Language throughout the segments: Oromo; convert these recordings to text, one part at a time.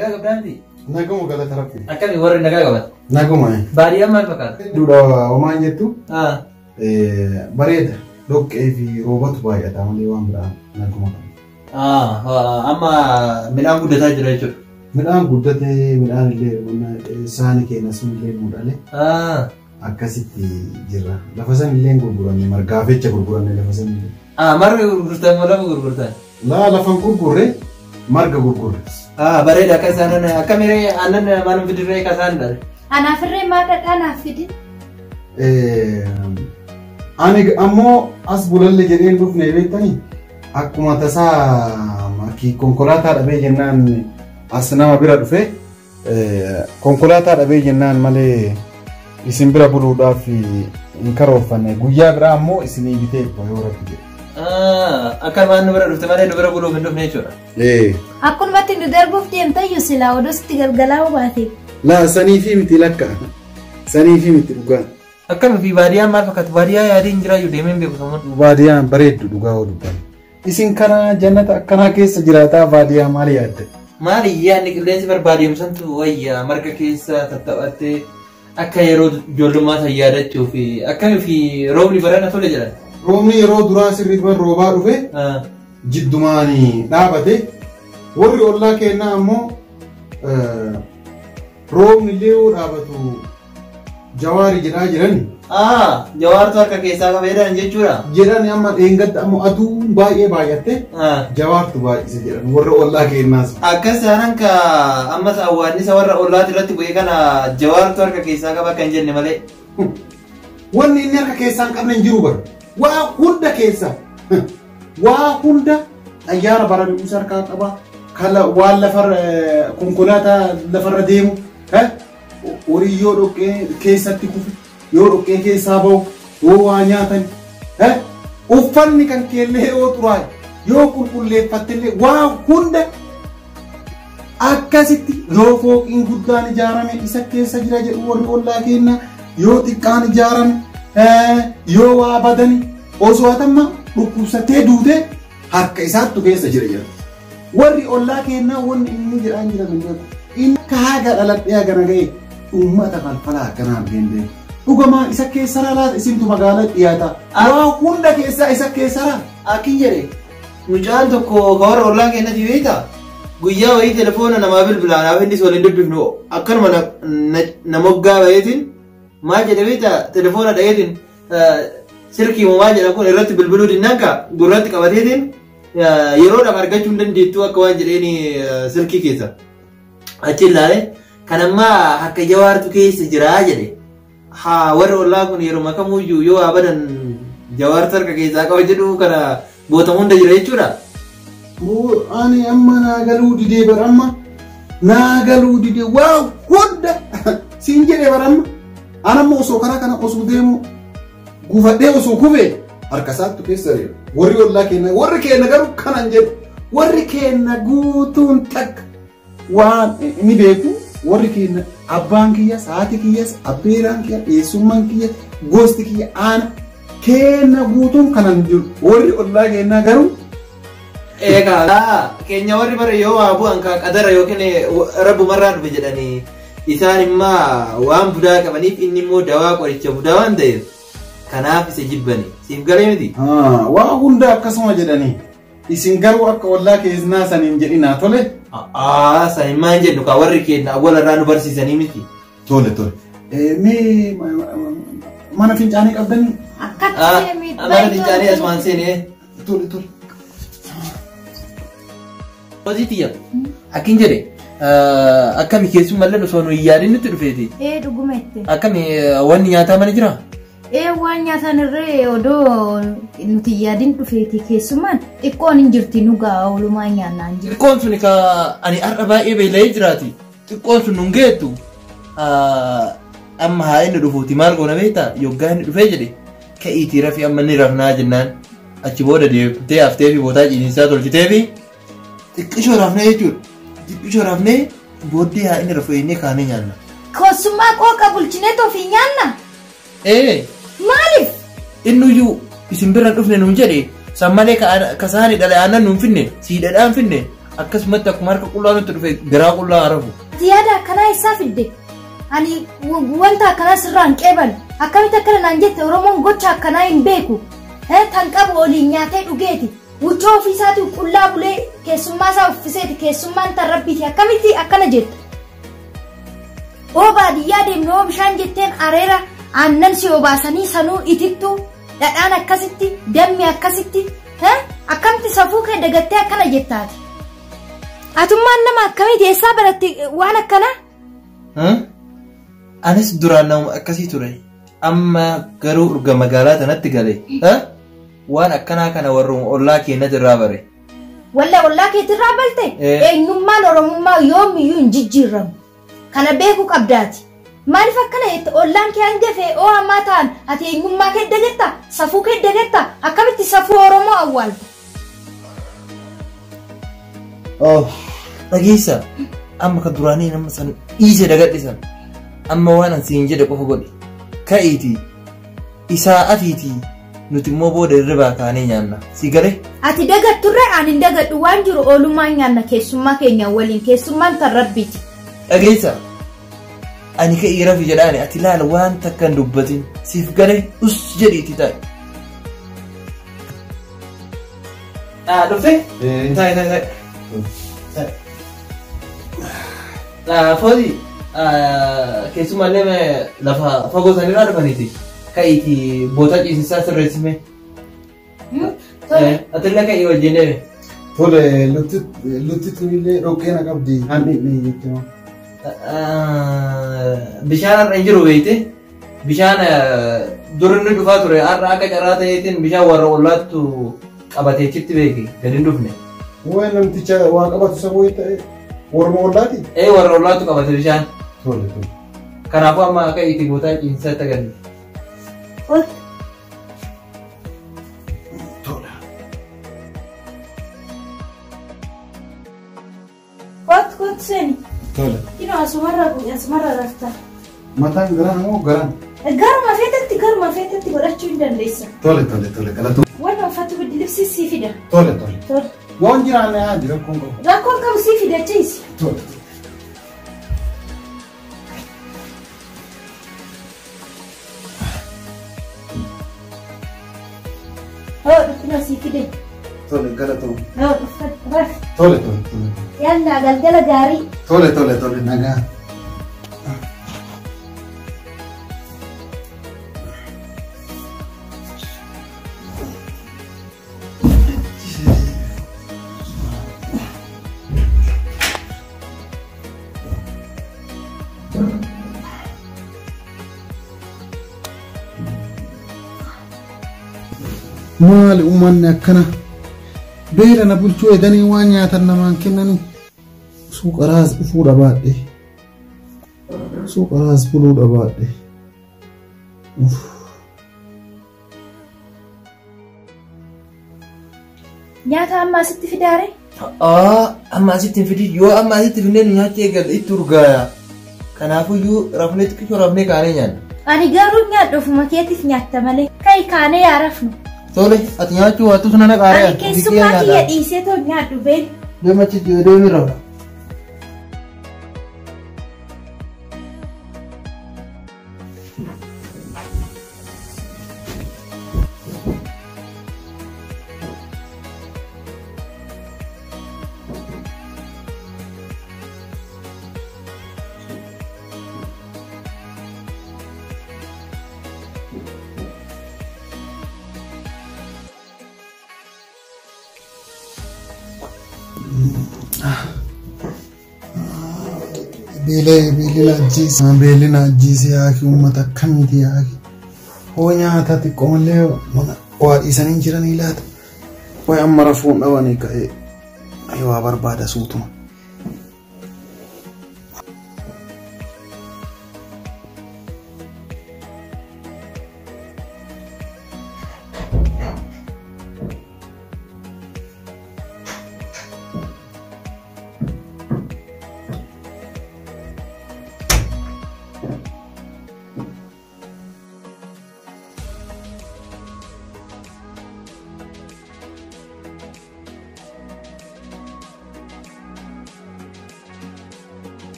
Nagaa qabdaa miti? Naguma galata rabbi. Akkami warri nagaa qaban? Naguma. Baadiyyaan maal fakkaata? Duudha homaan jettu bareeda. Dhoqqee fi roobatu baay'ata malee waan biraa naguma qaba. Amma midhaan guddataa jira jechuudha. Midhaan guddatee midhaan illee saani keenya sun illee muudhale akkasitti jirra. Lafa san illee gurguranne margaaf jecha gurguranne lafa san illee. Marga gurgurtan moo lafa gurgurtan? Laa lafa gurgurre marga gurgurre. Bareeda akka isaan akkamiree aannan maal fidirree akka isaan dhale. Anaafirree maal dhadhaa naaf fidi? Ani ammoo as bulalle jedheen dhufne beektanii akkuma tasaa konkolaataa dhabee jennaan as nama bira dhufe konkolaataa dhabee jennaan malee isin bira buluudhaaf hin karoorfanne guyyaa biraa ammoo isinii bitee yoo rabbi jedhe. Akka waan nu bira dhufte malee nu bira buluuf hin dhufne jechuudha. Akkumatti nu darbuuf deemtayyuu silaa odoo sitti galgalaa'uu baate. Laa saniifi miti lakka saniifi miti dhugaa. Akkami fi baadiyyaan maal fakkaatu? Baadiyyaa yaadee hin jiraayyuu deemee hin beeku samuun. Baadiyyaan bareeddu dhugaa yoo dubbanne. Isin kana jannata akkanaa keessa jiraataa baadiyyaa maal yaadde? Maali yaadni qilleensi barbaadamu santu wayya marga keessa tattaphattee akka yeroo ijoollummaa san yaadachuu fi akkami fi roobni barana tole jedhan. Roobni yeroo duraa sirriitti roobaa dhufe jiddumaan dhaabate warri ollaa keenyaa ammoo roobni illee yoo dhaabatu jawaari jedhaa jiran. Jawaartu harka keessaa qaba jedhan jechuudha. Jedhan amma dheengadda ammoo aduun baay'ee baay'atte jawaartu baay'ise jedhan warra ollaa keenyaas. Akkas jaanan ka ammas awwaannisa warra ollaati irratti bu'ee kana jawaartu harka keessaa qaba kan jenne malee. Wanni inni harka keessaa hin qabne hin jiru bara. Waa hunda keessa waa hunda xayyaara barari'uus harkaa qaba. Waan lafarra konkolaataa lafarra deemu horii yoo dhoqqee keessatti kufe yoo dhoqqee keessaa bahu yoo waa nyaatan uffanni kan keellee yoo xuraa'e yoo qulqulleeffattellee waa hunda akkasitti yoo fooqiin guddaan ijaarame isa keessa jira jedhu warri ollaa keenya yoo xiqqaan ijaarame yoo waa badani osoo atamma dhukkubsattee duute harka isaattu keessa jira jedha. Warri ollaa keenyaa wanni inni jedhaan jira hin beeku. Inni akka haga dhaladhee hagana ga'e uummata falfala akkanaa argee hin beeku. Dhugamaa isa keessa laata isintu magaalaa dhiyaata. Waa hunda keessaa isa keessa laata. Akkin jedhe mucaan tokko ka warra ollaa keenyatti beektaa? Guyyaa wayii telefoona namaa bilbilaan haa innis waliin dubbifnu akkanuma na moggaa baheetiin maal jedhe beektaa telefoona dhaheetiin silkii maal jedha kun irratti bilbiluu dinnaan ka gurratti qabateetiin yeroodhaaf argachuu hin dandeettu akka waan jedheen silkii keessa. Achi ilaale kan ammaa harka jawaartu keessa jiraa jedhe. Haa warri ollaa kun yeroo makamuyyuu yoo abadan jawaartu harka keessaa qaba jedhu kana gootamu hunda jira jechuudha. Ani amma naa galuu didee bara amma naa galuu didee waa hunda siin jedhee bara amma ani amma osoo karaa kana osoo deemu gufadhee osoo kufee harka isaattu keessa jira. Warri ollaa keenya warri keenya garuu kanan jedhu warri keenya guutuun takka waan ni beeku warri keenya abbaan kiyyas haati kiyyas abbeeraan kiyya eessummaan kiyya gosti kiyya aana keenya guutuun kanan jiru warri ollaa keenyaa garuu. Egaa keenya warri bara yoo waa bu'an ka qadara yookiin rabbumarraa dhufe jedhanii isaan immoo waan budaa qabaniif inni immoo dawaa qoricha budaa waan ta'eef kanaaf isa jibbani siif galee miti. Waa hunda akkasuma jedhanii isin garuu akka ollaa keessaa saniin jedhinaa tole. Saniin maal jennu kaa warri keenya awwalarraa nu barsiisanii miti. Tole tole. Mee mana fincaanii qabdanii? Akkatti Mana fincaanii asumaan seenee. Tole tole. Hojii tiyya akkin jedhe akkami keessumallee osoo nu hin yaadin nutti dhufeeti. Dhuguma itti. Akkami wanni nyaataa mana jiraa? Waan nyaatan irree odoo nuti yaadin dhufeeti keessumaan xiqqoon hin jirti nu ga'a oolumaa nyaannaan jiru. Xiqqoon sun ka ani har'a baay'ee beela'ee jiraati. Xiqqoon sun nun geettu amma haa inni dhufuuti maal goona beektaa yoggaa inni dhufee jedhe ka'iitii rafii amma inni rafnaa jennaan achi booda deemtee haftee fi bootaa ciisisaa tolchitee fi xiqqishoo rafnee jechuudha. Xiqqishoo rafnee booddee haa inni rafu eenyee kaanee nyaanna. Keessummaa qooqa bulchinee ofii nyaanna. Maaliif? Innuyyuu isin bira dhufne nuun jedhe san malee ka saani dhala aannan nuun finne sii dhadhaan finne Akkasumatti akkuma harka qullaa nutti dhufe garaa qullaa harafu. Ati yaada akkanaa eessaa fidde? Ani wanta akkanaa sirraa hin qeebalu. Akkamitti akkana naan jette? Oromoon gocha akkanaa hin beeku. Tan qabu oliin nyaatee dhugeeti. Wuccoo ofiisaatii qullaa bulee keessummaa isaa uffiseeti, keessummaan tan rabbiiti. Akkamitti akkana jetta? Oo baadiyyaa deemne, oo bishaan jetteen areera aannan si obaasanii sanuu itittuu dhadhaan akkasitti, dammi akkasitti, akkamitti safuu kee dagattee akkana jettaati? Atummaan nama akkamiiti? Eessaa baratte waan akkanaa? Anis duraan nama akkasii ture. Amma garuu urga magaalaa tanatti gale. Waan akkanaa kana warruma ollaa keenyatti irraa bare. Walla ollaa keetirraa balte? Eenyummaan Oromummaa yoomiyyuu hin jijjiiramu. Kana beekuu qabdaati. Maaliif akkana jette? Ollaan kee hanga fe'e oo hamaa ta'an ati eenyummaa kee dagatta? Safuu kee dagatta? Akkamitti safuu Oromoo awwaalta? Oh, dhageessa, amma kan duraanii nama san dhiise dagadhisan. Amma waan an siin jedhe qofa godhi. Ka'iitii isaa atiitii nuti immoo booda hirribaa kaanee nyaanna. Si galee? Ati dagatturre, ani hin dagadhu. Waan jiru oolumaan nyaanna keessummaa keenya waliin, keessummaan tan rabbiiti. Dhageessa, ani ka'ii rafi jedhaani, ati laala waan takka hin dubbatin. Siif galee? Us jedhiitii taa'e. Dhuftee? Taa'e, taa'e, taa'e. Footi, keessumaallee lafa fagoo sanirraa dhufaniiti. Ka'iitii boota ciisisaa sirreessime. Atillee ka'ii wajjin deeme. Tole, lutti tunillee dhoqqee na qabdi. An dhiqne jechuudha. Bishaan har'a hin jiru beekte. Bishaan dur inni dhufaa ture, har'a akka carraa ta'eetiin bishaan warra ollaattu qabatee achitti beeki gadi hin dhufne. Waa'ee namticha waa qabatu isa wayii ta'e warma ollaati? Ee, warra ollaattu qabate bishaan. Tole, tole. Kanaafuu amma akka itti bootaa ciisisaa itti agarsiisa. Tole. Kootu, kootu, seeni. Tole. Kino asumarra asumarra rafta. Mataan garaan moo garaan? Garuma feetetti godhachuu hin dandeessa. Tole, tole, tole, galatoom. Waan uffatu biddi sii fida. Tole, tole. Tole. Waan jiraanne haa jira, rakkoon qabu. Rakkoon qabu, sii fida, ciisi. Tole. Hoo, dhufina sii fide. Tole, galatoom. Hoo, uffatu rafi. Tole, tole, tole. Yallaa, galgala gaarii. Tole, tole, tole, nagaa. Maali uummanni akkana beela na bulchuu edanii waan nyaatan namaan kennanii? Suuqaraas dhufuu dhabaadhe, suuqaraas buluu dhabaadhe. Uff. Nyaata amma asitti fidaare? Amma asitti hin fidin. Yoo amma asitti finnee nu nyaachuu eegalle itti urgaaya. Kanaafuyyuu rafnee, xiqqishoo rafnee kaanee nyaanna. Ani garuu nyaadhu, ofuma keetiif nyaatta malee. Ka'i, kaanee yaa rafnu. Tole, ati nyaachuu waattus nana qaaree. Ani keessummaa kiyya dhiisee too nyaadhu been. Deema achitti, deemi rafna. Beelee, beelina ajjeese, beelina ajjeese. Yaaki uummata akkamiiti yaaki? Hoo, nyaata xiqqoo malee mana waa dhiisanii jiranii laata? Wayi amma rafuun dhabanii ka'ee waa barbaada suutuma.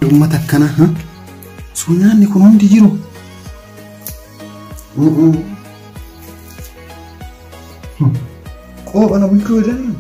Uummata akkana osoo nyaanni kun hundi jiru. Qoopha na bulchuu jedhanii.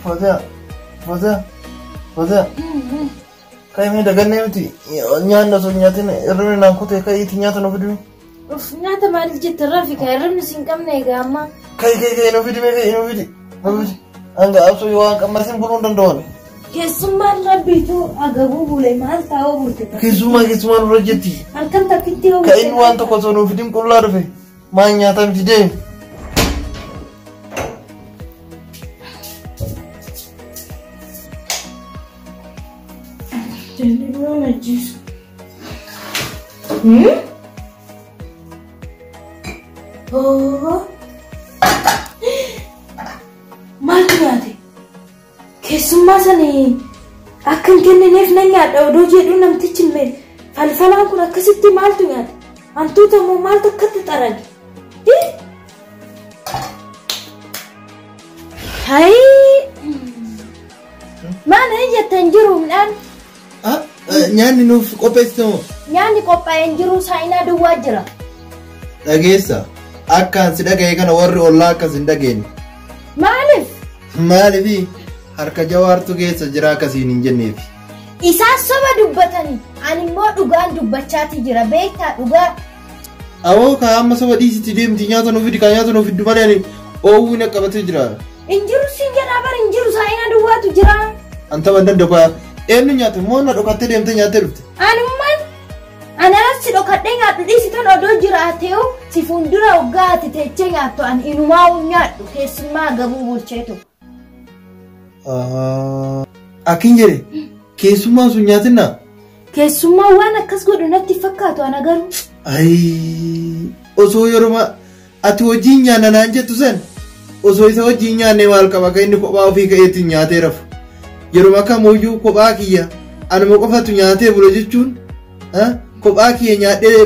Fozia, Fozia, Fozia. Kai mee dagannee miti nyaanni osoo hin nyaatin hirribni naan kutee ka'iitii nyaata nu fidime. Uff, nyaata maaliif jette rafi ka hirribni si hin qabne egaa amma. Kai kai kai nu fidi mee kai nu fidi nu fidi. Hanga absoo yoo waan qammasin buluu hin danda'an. Keessummaan rabbiitu agabuu bule maal taa'oo bulte. Keessummaa keessummaa nurra jetti. Halkan takkitti yoo Ka inni waan tokko osoo nu fidin qullaa dhufe maal nyaata miti deemi. Maaltu nyaate? Keessummaa sani akka hin kennineef nan nyaadha odoo jedhu namtichi hin falfalaan kun akkasitti maaltu nyaate? Hantuuta immoo maaltu akkatti xarage? Hayi! Maal jettan jiru midhaan? Nyaanni nuuf qopheessite moo? Nyaanni qophaa'ee hin jiru saayinaa duwwaa jira. Dhageessa akkaan si dhagaye kana warri ollaa akkas hin dhageenye. Maaliif? Maaliifi harka jawaartu keessa jira akkasiin hin jenneefi. Isaan soba dubbatanii ani immoo dhugaan dubbachaati jira beektaa dhugaa. Awoo kaa amma soba dhiisitti deemti nyaata nuuf fidi kaa nyaata nuuf fiddu malee ani oowwii na qabatee jira. Hin jiru siin jedhaa bara hin jiru saayinaa duwwaatu jira. Anta ban danda'u kaa eenyu nyaate moo na dhokattee deemtee nyaattee dhufte? Anummaan anaas si dhokadhee nyaadhu dhiisitan odoo jiraateewu si fuuldura hoggaa ati teechee nyaattu ani inumaa nyaadhu keessummaa gabuu bulcheetu. Akkin jedhe keessummaan sun nyaatinaa? Keessummaa waan akkas godhu natti fakkaatu ana garuu. Ayii osoo yeroo ati wajjin nyaanna naan jettu san osoo isa wajjin nyaanne maal qaba kan inni kophaa ofii ka'eetiin nyaatee rafu. Yeroo kamuyyuu kophaa kiyya anuma qofatu nyaatee bula jechuun kophaa kiyya nyaadhee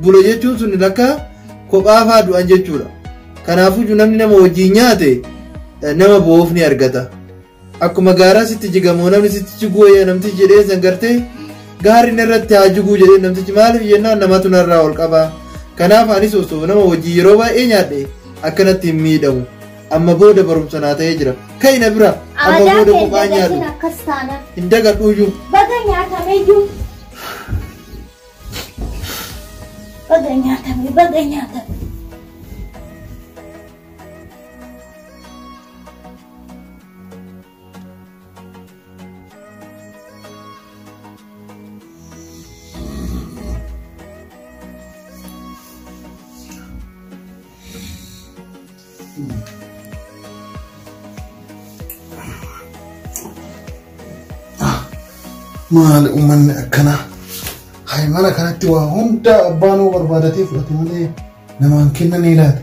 bula jechuun sun lakka kophaa faa du'an jechuudha. Kanaafuu namni nama wajjin nyaate nama bo'oof ni argata. Akkuma gaaraa sitti jigamoo namni sitti jiguu namtichi jedhee san gartee gaarri narratti haa jiguu jedhee namtichi maaliif jennaan namatu narraa ol qaba. Kanaaf anis osoo nama wajjin yeroo baay'ee nyaadhe akkanatti hin miidhamu. Amma booda barumsa naa ta'ee jira. Ka'i na bira amma booda kophaa nyaadhu. Hin dagadhuuyyuu. Baga nyaatameyyuu. Baga nyaatame baga nyaatame. Maali uummanni akkanaa? Hayi mana kanatti waa hunda abbaan barbaadatee fudhate malee namaan kennanii laata?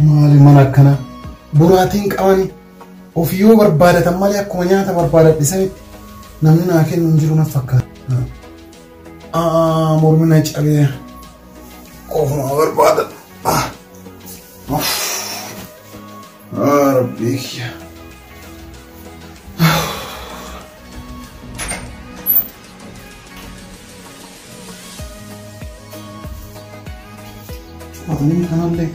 Maali mana akkanaa? Boraatiin qabani of yoo barbaadatan malee akkuma nyaata barbaadadhisanitti namni naa kennu hin jiru na fakkaata. Mormi na cabee ofuma barbaadadha. Rabbii kiyya. Ini kanallee.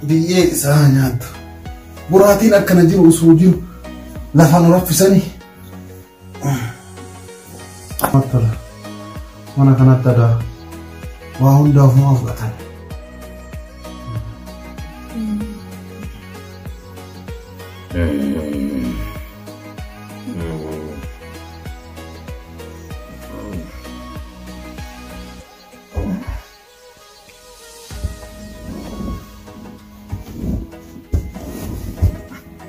Biyyee isaa nyaattu. Boraatiin akkana jiru osoo jiru lafa nu raffisanii. Tola. Mana kanatti adaa waa hundaa ofumaa fudhatan.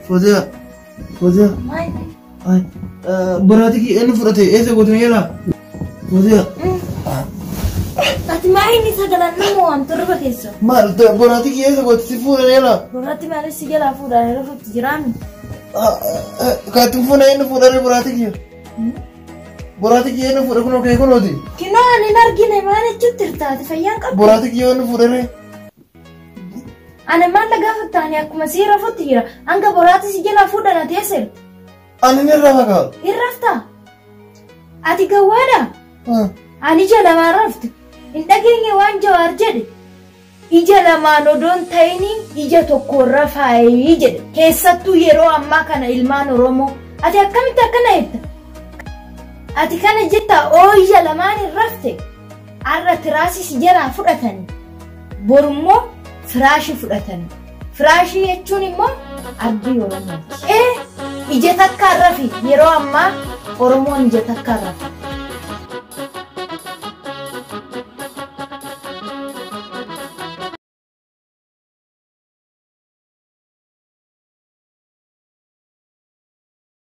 Fooziyaa. Fooziyaa. Maal? Ay, boraatii kiyya inni fudhate eessa goote jala? Fooziyaa. Ati maa inni sagalan nama waamtu rifeensa keessa? Maal boraatii kiyya eessa goote si fuudhan jala? Boraatii maaliif si jalaa fuudhaan rafuutti jiraami? Kaattiin fuuna inni fuudhare boraatii kiyya. Boraatii kiyya inni fuudhe kunoo kee kunooti. Kinoo ani hin argine maal jechuutti hirtaate fayyaan qabdu. Boraatii kiyya inni fuudhare. Ani maal gaafatta ani akkuma si rafuutti jira. Hanga boraatii si jalaa fuudhan ati eessa jirta? Ani ni rafa kaa. Hin raftaa? Ati gawwaadha? Ani ija lamaan raftu. Hin dhageenye waan Jawaar jedhe. Ija lamaan odoon ta'iniin ija tokkoon rafaayii jedhe. Keessattuu yeroo ammaa kana ilmaan Oromoo. Ati akkamitti akkana jetta? Ati kana jetta oo ija lamaan hin rafte. Har'a tiraasii si jalaa fudhatani. Borummoo firaashii fudhatani. Firaashii jechuun immoo abdii Oromooti. Ee ija takkaan rafi yeroo ammaa Oromoon ija takkaan rafa.